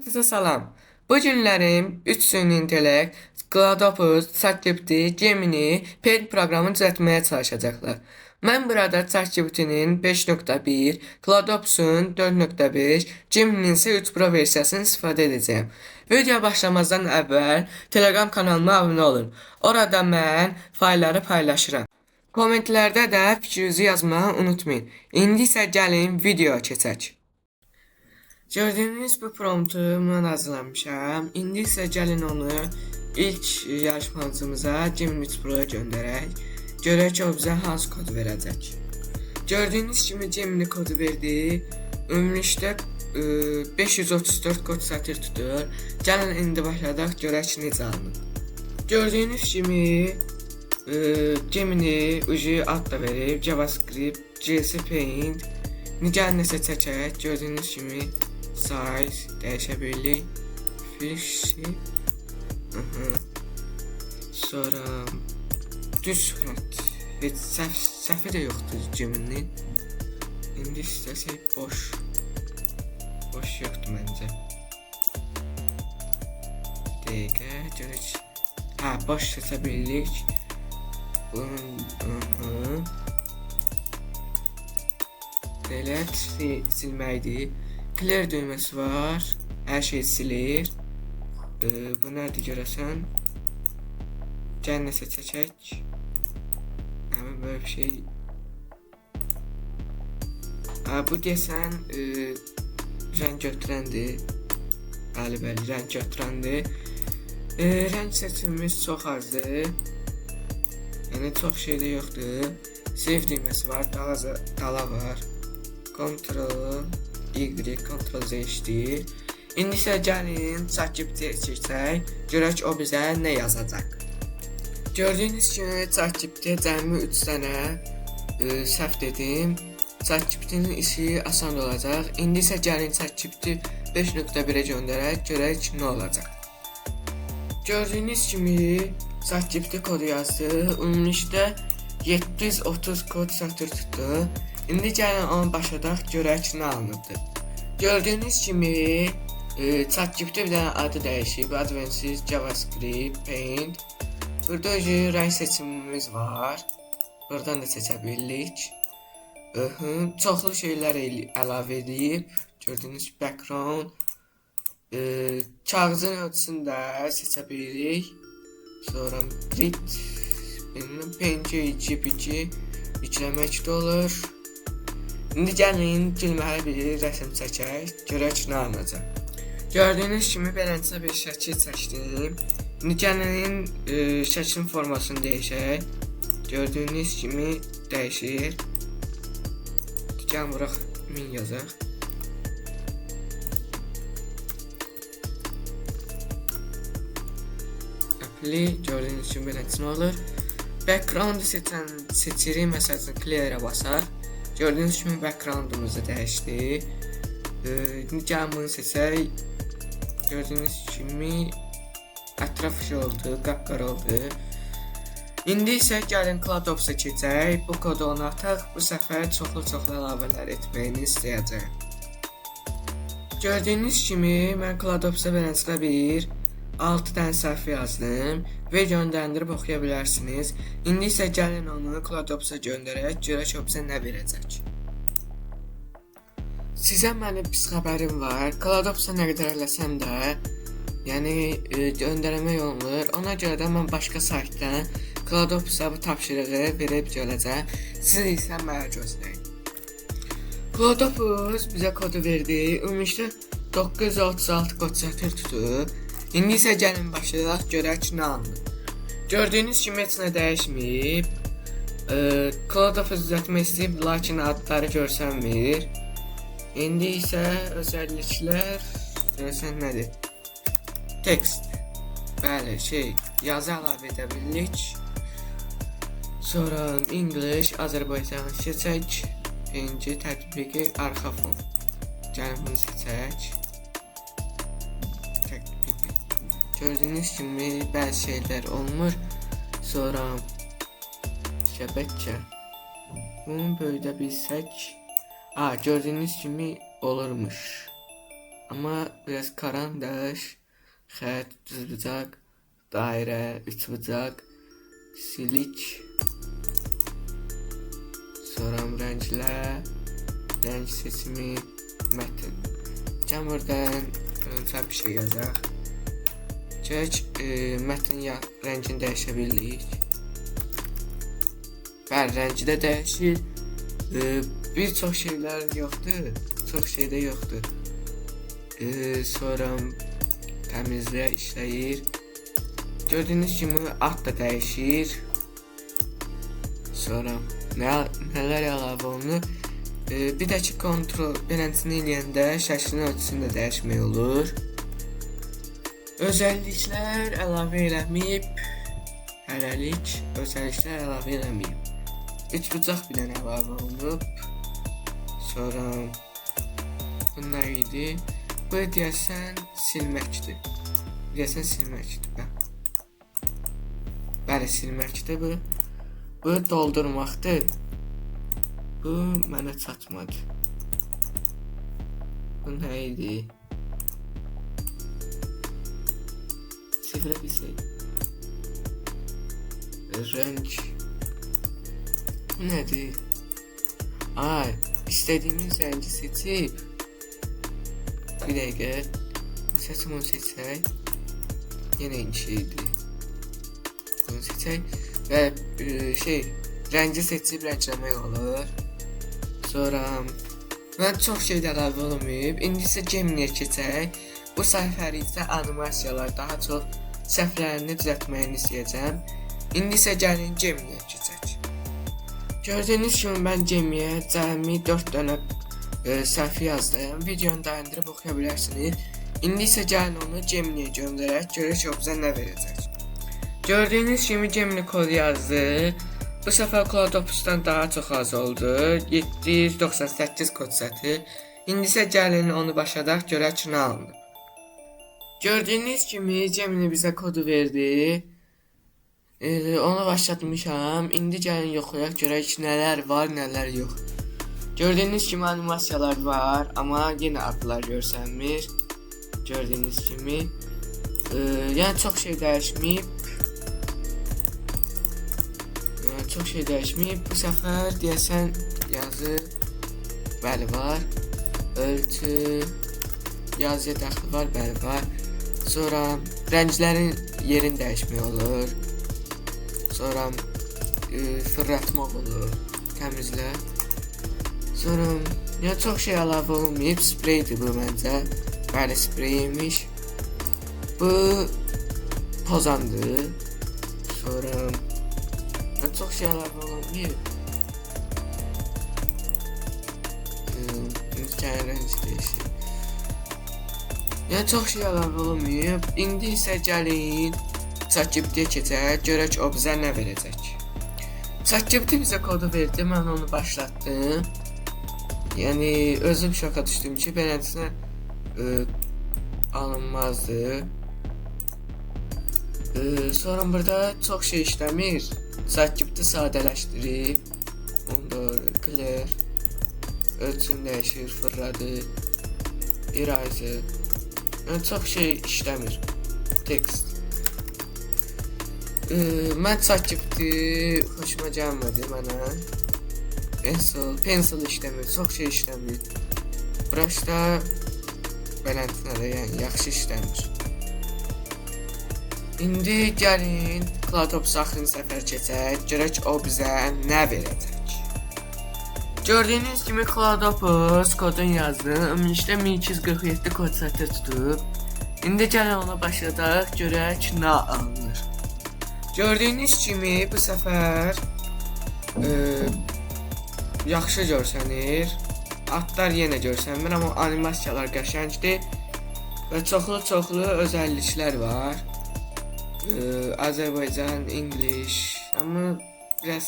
Herkese salam. Bu günlərim 3 süni intellekt, Claude Opus, ChatGPT, Gemini, Paint proqramını düzəltməyə çalışacaqlar. Mən burada ChatGPT-nin 5.1, Claude Opus'un 4.5, Gemini-nin isə 3 Pro versiyasını istifadə edəcəyəm. Video başlamazdan əvvəl Telegram kanalıma abunə olun. Orada mən faylları paylaşıram. Kommentlərdə də fikrinizi yazmağı unutmayın. İndi isə gəlin videoya keçək. Gördüyünüz bu promptu mən hazırlamışam. İndi isə gəlin onu ilk yarışmacımıza Gemini 3 Pro-ya göndərək. Görək ki, o bizə hansı kodu verəcək. Gördüyünüz kimi Gemini kodu verdi. Ümumilikdə 534 kod sətir tutur. Gəlin indi başladaq, görək ki, necə alınıb. Gördüyünüz kimi Gemini ucu ad da verib, JavaScript, JS Paint. Gəlin nəsə çəkək. Gördüyünüz kimi size dəyişə bilirik. Fish. Sonra düz xətt. Heç səhvi də yoxdur Gemini-nin. İndi istəsək boş. Boş yoxdur məncə. Dəqiqə, görək. Hə, boş seçə bilirik. Bunun, Delete silməkdir. Clear düyməsi var. Hər şey silir. Bu nədir görəsən? Gəl nəsə çəkək. Həmin böyle bir şey. Ha, bu deyəsən rəng götürəndir. Bəli, bəli, rəng götürəndir. Rəng seçimimiz çox azdır. Yəni çox şey də yoxdur. Save düyməsi var, dala var. Ctrl Y, Ctrl Z işləyir. İndi isə gəlin ChatGPT-yə keçsək, görək o bizə nə yazacaq. Gördüyünüz kimi ChatGPT cəmi 3 dənə səhv dedim. ChatGPT-nin işi asan olacaq. İndi isə gəlin ChatGPT 5.1-ə göndərək, görək nə olacaq. Gördüyünüz kimi ChatGPT kodu yazdı. Ümumilikdə 730 kod sətir tutdu. İndi gəlin onu başladaq, görək nə alınıbdır. Gördüyünüz kimi ChatGPT bir dənə adı dəyişib. Advanced JavaScript, Paint. Burada özü rəng seçimimiz var. Buradan da seçə bilirik. Çoxlu şeylər əlavə edib. Gördüyünüz background. Kağızın ölçüsünü də seçə bilirik. Sonra grid, bilmem, PNG, JPG yükləmək də olur. İndi gəlin gülməli bir rəsm çəkək, görək nə alınacaq. Gördüyünüz kimi beləncə bir şəkil çəkdim. İndi gəlin şəklin formasını dəyişək. Gördüyünüz kimi dəyişir. Gəlin vuraq 1000 yazaq. Apply, gördüyünüz kimi beləncə olur. Background-ı seçirik, məsəl üçün clear-ə basaq. Gördüyünüz kimi background-umuz da dəyişdi. İndi gəlin bunu seçək. Gördüyünüz kimi ətraf şey oldu, qapqara oldu. İndi isə gəlin Claude Opus'a keçək. Bu kodu ona ataq. Bu səfər çoxlu-çoxlu əlavələr etməyini istəyəcəyəm. Gördüyünüz kimi mən Claude Opus'a beləncə bir 6 dənə səhv yazdım və göndərib oxuya bilərsiniz. İndi isə gəlin onu Claude Opus'a göndərək, görək o bizə nə verəcək. Sizə mənim pis xəbərim var. Claude Opus'a nə qədər eləsəm də, yəni göndərmək olmur. Ona görə də mən başqa saytdan Claude Opus'a bu tapşırığı verib gələcəm. Siz isə mənə gözləyin. Claude Opus bizə kodu verdi. Ümumilikdə 936 kod sətir tutur. İndi isə gəlin başlayaq, görək nə alınır. Gördüyünüz kimi heç nə dəyişməyib. Claude Opus düzəltmək istəyib, lakin adları görsənmir. İndi isə özəlliklər görsən nədir? Text. Bəli, yazı əlavə edə bilirik. Sonra English, Azərbaycan seçək. PNG tətbiqi arxa fon. Gəlin bunu seçək. Tətbiqi. Gördüyünüz kimi bəzi şeylər olmur. Sonra şəbəkə. Bunu böyüdə bilsək. Gördüyünüz kimi olurmuş. Amma biraz karandaş, xətt, düzbucaq, dairə, üçbucaq, silik, sonra rənglə, rəng seçimi, mətn. Gəlin buradan bir şey yazaq. Görək mətn rəngini dəyişə bilirik. Bəli, rəngi də dəyişir. Bir çox şeylər yoxdur. Çox şey də yoxdur. Sonra təmizlə işləyir. Gördüyünüz kimi ad da dəyişir. Sonra nələr əlavə olunur? Bir də ki kontrol belənsini eləyəndə şəklin ölçüsünü də dəyişmək olur. Özelliklər əlavə eləməyib. Hələlik özelliklər əlavə eləməyib. Üçbucaq bir dənə əlavə olunub. Sonra bunlar idi. Bu deyəsən silməkdir. Deyəsən silməkdir. Bəli, silməkdir bu. Bu doldurmaqdır. Bu mənə çatmadı. Bu nə idi? Çevirə bilsək. Rəng. Bu nədir? Ay, istədiyimiz rəngi seçib. Bir dəqiqə. Məsələn, bunu seçsək. Yenə eyni şeydir. Bunu seçək və rəngi seçib rəngləmək olur. Sonra mən çox şey də əlavə olunmayıb. İndi isə Gemini'yə keçək. Bu səhifəli isə animasiyalar, daha çox səhvlərini düzəltməyini istəyəcəm. İndi isə gəlin Gemini'yə keçək. Gördüyünüz kimi mən Gemini'yə cəmi 4 dənə səhvi yazdım. Videonu dayandırıb oxuya bilərsiniz. İndi isə gəlin onu Gemini'yə göndərək, görək o bizə nə verəcək. Gördüyünüz kimi Gemini kodu yazdı. Bu səfər Claude Opus'dan daha çox az oldu. 798 kod səti. İndi isə gəlin onu başladaq, görək nə alınıb. Gördüyünüz kimi Gemini bizə kodu verdi. Onu başlatmışam. İndi gəlin yoxlayaq, görək nələr var, nələr yox. Gördüyünüz kimi animasiyalar var, amma yenə adlar görsənmir. Gördüyünüz kimi. Yəni çox şey dəyişməyib. Çox şey dəyişməyib. Bu səfər deyəsən yazı bəli var. Ölçü yazıya dəxli var, bəli var. Sonra rənglərin yerini dəyişmək olur. Sonra fırlatmaq olur. Təmizlə. Sonra yəni çox şey əlavə olunmayıb. Spreydir bu məncə. Bəli, spreymiş. Bu pozandır. Sonra çox şey əlavə olunmayıb. Rəng dəyişir. Yəni çox şey əlavə olunmayıb. İndi isə gəlin ChatGPT-yə keçək, görək o bizə nə verəcək. ChatGPT bizə kodu verdi, mən onu başlatdım. Yəni özüm şoka düşdüm ki, beləsinə alınmazdı. Sonra burada çox şey işləmir. ChatGPT sadələşdirib. Onu clear. Ölçüm dəyişir, fırladı. Eraser. Yəni çox şey işləmir. Text. Mən ChatGPT xoşuma gəlmədi mənə. Pencil işləmir, çox şey işləmir. Brushda beləsinə də yəni yaxşı işləmir. İndi gəlin Claude Opus axırıncı səfər keçək, görək o bizə nə verəcək. Gördüyünüz kimi Claude Opus kodunu yazdım. Ümumilikdə 1247 kod sətir tutub. İndi gəlin ona başladaq, görək nə alınır. Gördüyünüz kimi bu səfər yaxşı görsənir. Adlar yenə görsənmir, amma animasiyalar qəşəngdir və çoxlu özəlliklər var. Azərbaycan, English, amma biraz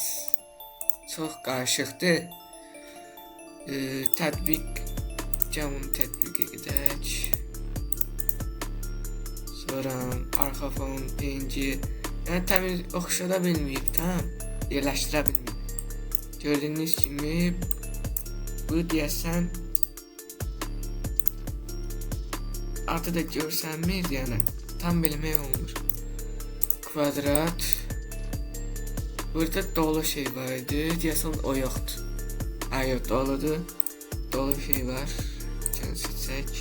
çox qarışıqdır. Tətbiq, gəlin tətbiq edək. Sonra arxa fon, PNG, yəni təmiz oxşada bilməyib, tam yerləşdirə bilməyib. Gördüyünüz kimi bu deyəsən Adı da görsənmir, yəni tam bilmək olmur. Kvadrat. Burada dolu şey var idi. Deyəsən o yoxdur. Ha, yox, doludur. Dolu bir şey var. Gəlin seçək.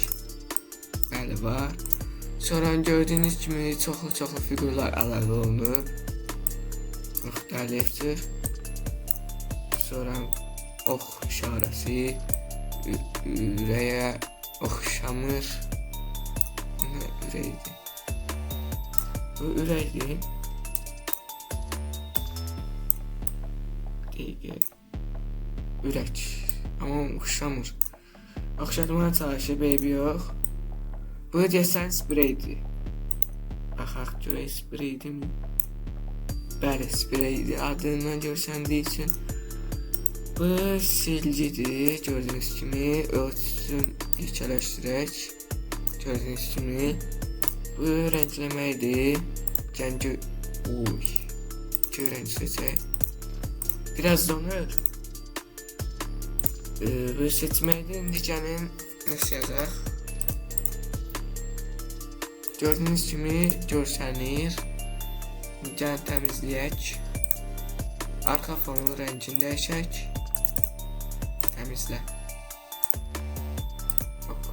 Bəli, var. Sonra gördüyünüz kimi çoxlu-çoxlu fiqurlar əlavə olunub. Müxtəlifdir. Sonra ox işarəsi ürəyə oxşamır. Nə ürəkdir? Bu ürəkdir. Dəqiqə. Ürək. Amma oxşamır. Oxşatmağa çalışır, baby yox. Bu deyəsən spreydir. Baxaq görək spreydirmi? Bəli, spreydir. Adından görsəndiyi üçün. Bu silgidir. Gördüyünüz kimi ölçüsünü yekələşdirək. Gördüyünüz kimi. Bu rəngləməkdir. Gəncə uy. Göy rəng seçək. Biraz donur. Bu seçməkdir. İndi gəlin nasıl yazaq? Gördüyünüz kimi görsənir. Gəlin təmizləyək. Arxa fonun rəngini dəyişək. Təmizlə. Hop.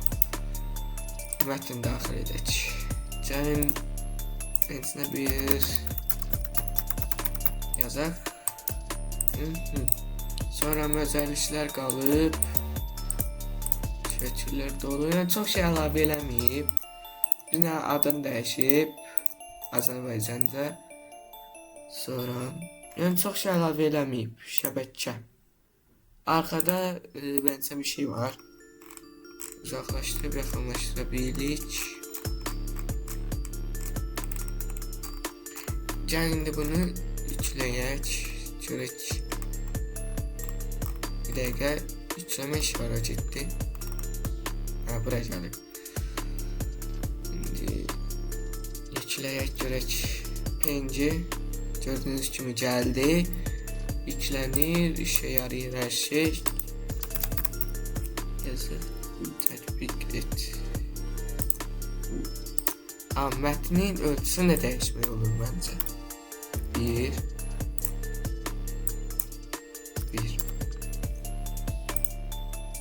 Mətn daxil edək. Gəlin rənginə bir yazaq. Sonra özellikler qalıb. Şəkillər dolu. Yəni çox şey əlavə eləməyib. Bir dənə adını dəyişib. Azərbaycanca. Sonra yəni çox şey əlavə eləməyib. Şəbəkə. Arkada bənsə bir şey var. Uzaqlaşdırıb yaxınlaşdıra bilirik. Gəlin indi bunu yükləyək. Görək. Bir dəqiqə yükləmə işi var getdi. Ha, bura gəlib. İndi yükləyək görək. PNG gördüyünüz kimi gəldi. Yüklənir, işə yarayır hər şey. Yazı tətbiq et. Ha, mətnin ölçüsünü də dəyişmək olur məncə. 1 1.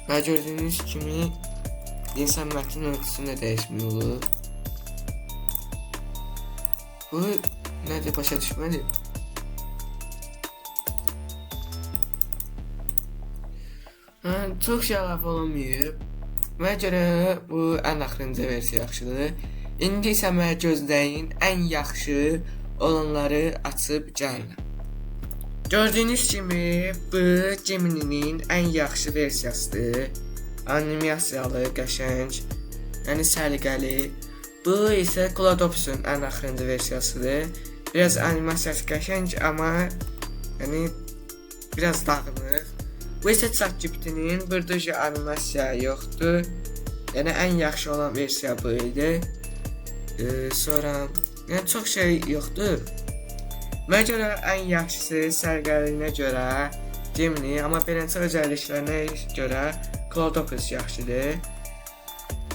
Və gördüyünüz kimi insan mətnin ölçüsünü də dəyişmək olur. Bu nədir, başa düşmədim. Hə, çox şey əlavə olunmayıb. Mənə görə bu ən axırıncı versiya yaxşıdır. İndi isə mənə gözləyin, ən yaxşı olanları açıb gəlirəm. Gördüyünüz kimi bu Gemini'nin ən yaxşı versiyasıdır. Animasiyalı, qəşəng, yəni səliqəli. Bu isə Cloudops'un ən axırıncı versiyasıdır. Biraz animasiyası qəşəng, amma yəni biraz dağınıq. Bu isə ChatGPT-nin, burada animasiya yoxdur. Yəni ən yaxşı olan versiya bu idi. Sonra yəni çox şey yoxdur. Mənə görə ən yaxşısı səliqəliyinə görə Gemini, amma beləncə özəlliklərinə görə Cloudopus yaxşıdır.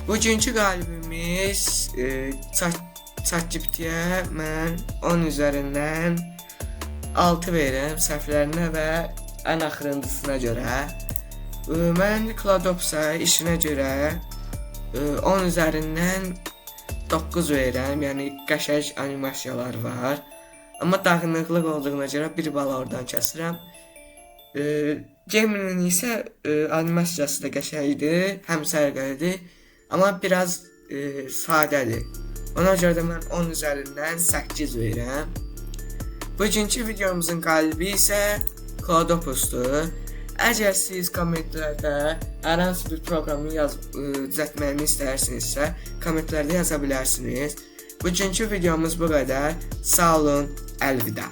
Bugünkü qalibimiz ChatGPT-yə mən 10 üzərindən 6 verirəm səhvlərinə və ən axırıncısına görə. Mən Cloudopus'a işinə görə 10 üzərindən 9 verirəm. Yəni qəşəng animasiyalar var. Amma dağınıqlıq olduğuna görə bir bal oradan kəsirəm. Gemini'nin isə animasiyası da qəşəngdir, həm səliqəlidir, amma biraz sadədir. Ona görə də mən 10 üzərindən 8 verirəm. Bugünkü videomuzun qalibi isə Cloudopus'dur. Əgər siz kommentlərdə hər hansı bir proqramı düzəltməyimi istəyirsinizsə, kommentlərdə yaza bilərsiniz. Bugünkü videomuz bu qədər. Sağ olun, əlvida.